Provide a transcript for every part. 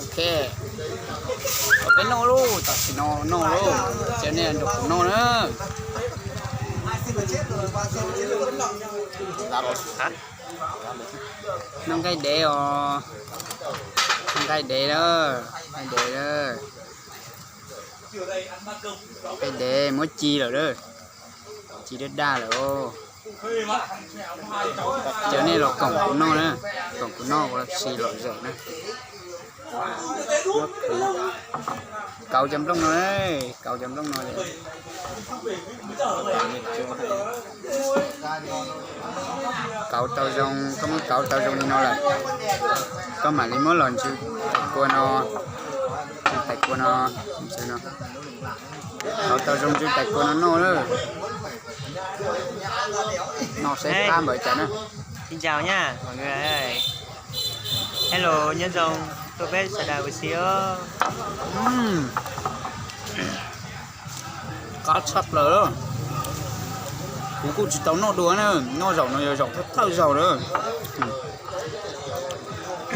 Ok, peb noj lauj, tam sim no noj lauj, ces nej nrog kuv noj na. Noj nqaij dev os, nqaij dev na, nqaij dev na. Nqaij dev muab ci lawm na, ci daj daj lawm. Cov nej los koom kuv noj na, koom kuv noj ua si lom zem na. Kauv cov nplooj no, kauv cov nplooj no. Kauv tau zoo, koj muab kauv tau zoo li no lawm, koj mam li muab los ntsw tais kua no, ntsw tais kua no, ntsw no. Kauv tau zoo ntsw tais kua no noj lawm. Noj saib qab npaum cas na. Xin chào nha mọi người. Hello, nhớ Dung, tôi biết sài Gòn xíu. Qab tshaj plaws. Kuv kuj tsis tau noj dua na, noj zaum no yog zaum thawj thawj zaug na.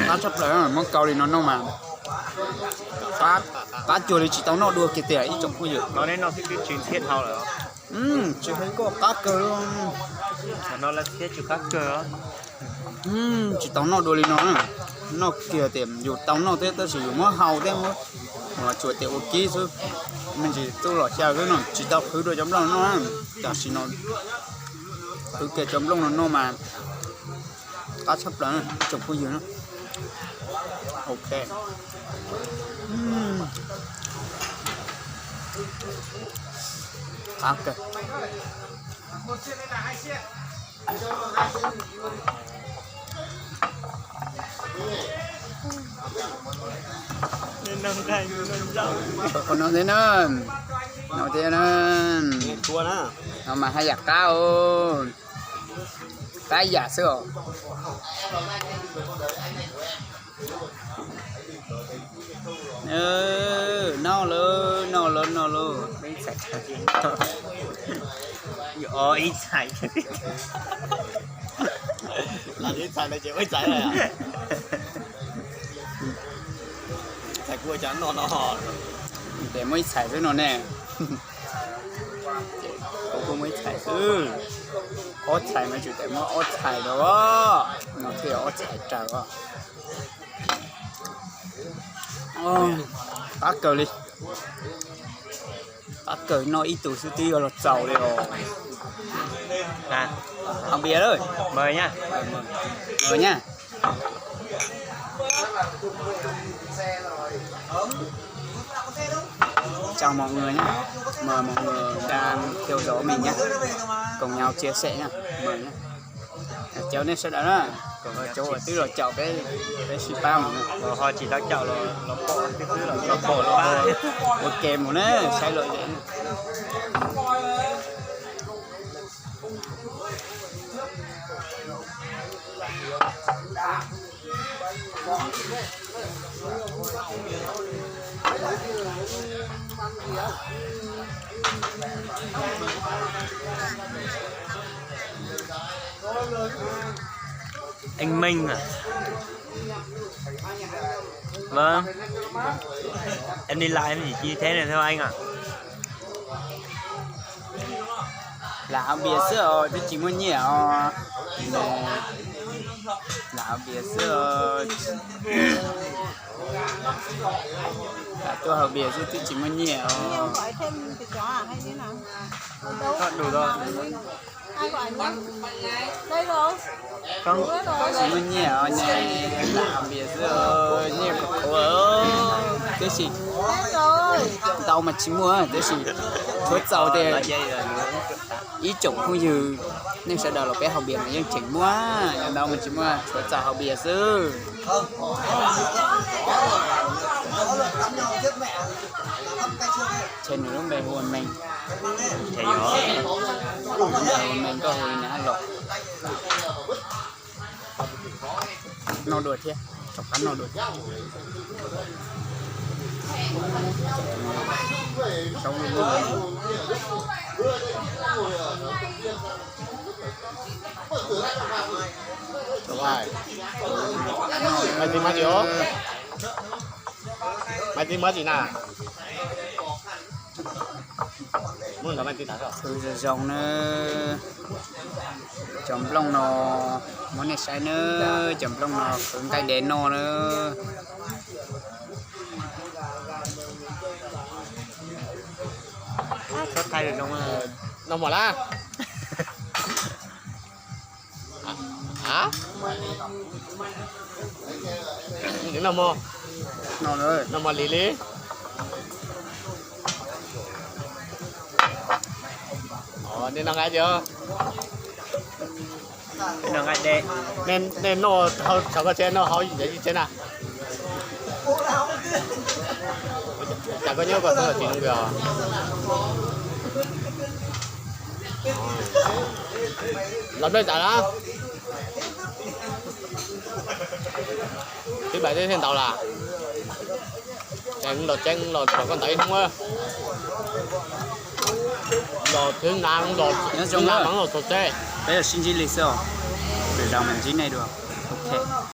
Qab tshaj plaws, muab kau li no noj mas qab cuag li tsis tau noj dua kiag tiag ib tsoom phooj ywg. Tsis hais koj qab kawg li. Tsis tau noj dua li no na. Noj kiag tias yus tau noj thiab tab sis yus muab hau thiab muab, tsuas tias ua kib xwb. Me ntsis tub los xyaw xwb no tsis tau qhwv dua cov nplooj no noj. Tam sim no qhwv kiag cov nplooj no noj mas qab tshaj plaws tsoom phooj ywg na. Ok. Qab kawg. Qhov no thiab na, no thiab na, no mas haj yam qab os, qab yam xwb os. Noj lauj, noj lauj, noj lauj. Ib txhais, ib txhais ces ib txhais lawm. Txhais kuj ua cas noj no. Ces muaj ib txhais xwb no ne. Kuv kuj muaj ib txhais xwb. Ob txhais mas tsum tas muaj ob txhais rau os. No thiaj ob txhais raws os. Qab kawg li. Qab kawg, noj ib tug xwb twb yuav los txaus li os. Haus npias lawm. Mời nha. Chào mọi người nhé. Mời mọi người đang theo dõi mình nhé. Cùng nhau chia sẻ nhé. Mời nhé. Cov nej sawv daws na, cov uas twb los caum peb, peb sib pab mus na. Ho tsis tau caum los pom, los pom los ua ke mus na, saib lom zem na. Anh Minh à? Vâng. Em đi lại em chỉ chi thế này thôi anh ạ. Lam haus npias xwb os, twb tsis muaj nyiaj os. Lam haus npias xwb os. Lam tuaj haus npias xwb twb tsis muaj nyiaj os. Tsis muaj nyiaj os, lam haus npias xwb, nyiaj qhuav qhuav, tiam sis ntau mas tsis muaj, tiam sis tshuav txaus tias ib tsoom phooj ywg nej sawv daws los peb haus npias mas yeej tseem muaj, ntau mas tsis muaj, tshuav txaus haus npias xwb. Ces nws lub npe hu ua Meej. Ces yog lub npe hu ua Meej, koj hu li nws haj los. Noj dua thiab, rov qab noj dua thiab. Maiv Txiv muab tsis na. Tus zoo zoo na, cov nplooj no, muab nej saib na, cov nplooj no khwv nqaij dev noj na. Noj mov lawm. Noj mov, noj mov lis li. Nej noj nqaij tiag. Nej noj hauv, thaum koj tsev noj hauv yim tsev na. Cas koj nyob koj txhob tsis zoo os. Los nplej tas na. Twb pais teb thiaj ntaus las. Los tseeb los rau koj ntawd ib hnub. Los twb na, los twb na mas los txog tsev. Peb los sib ntsib li xwb os. Lwm zaus mam ntsib nej dua. Ok.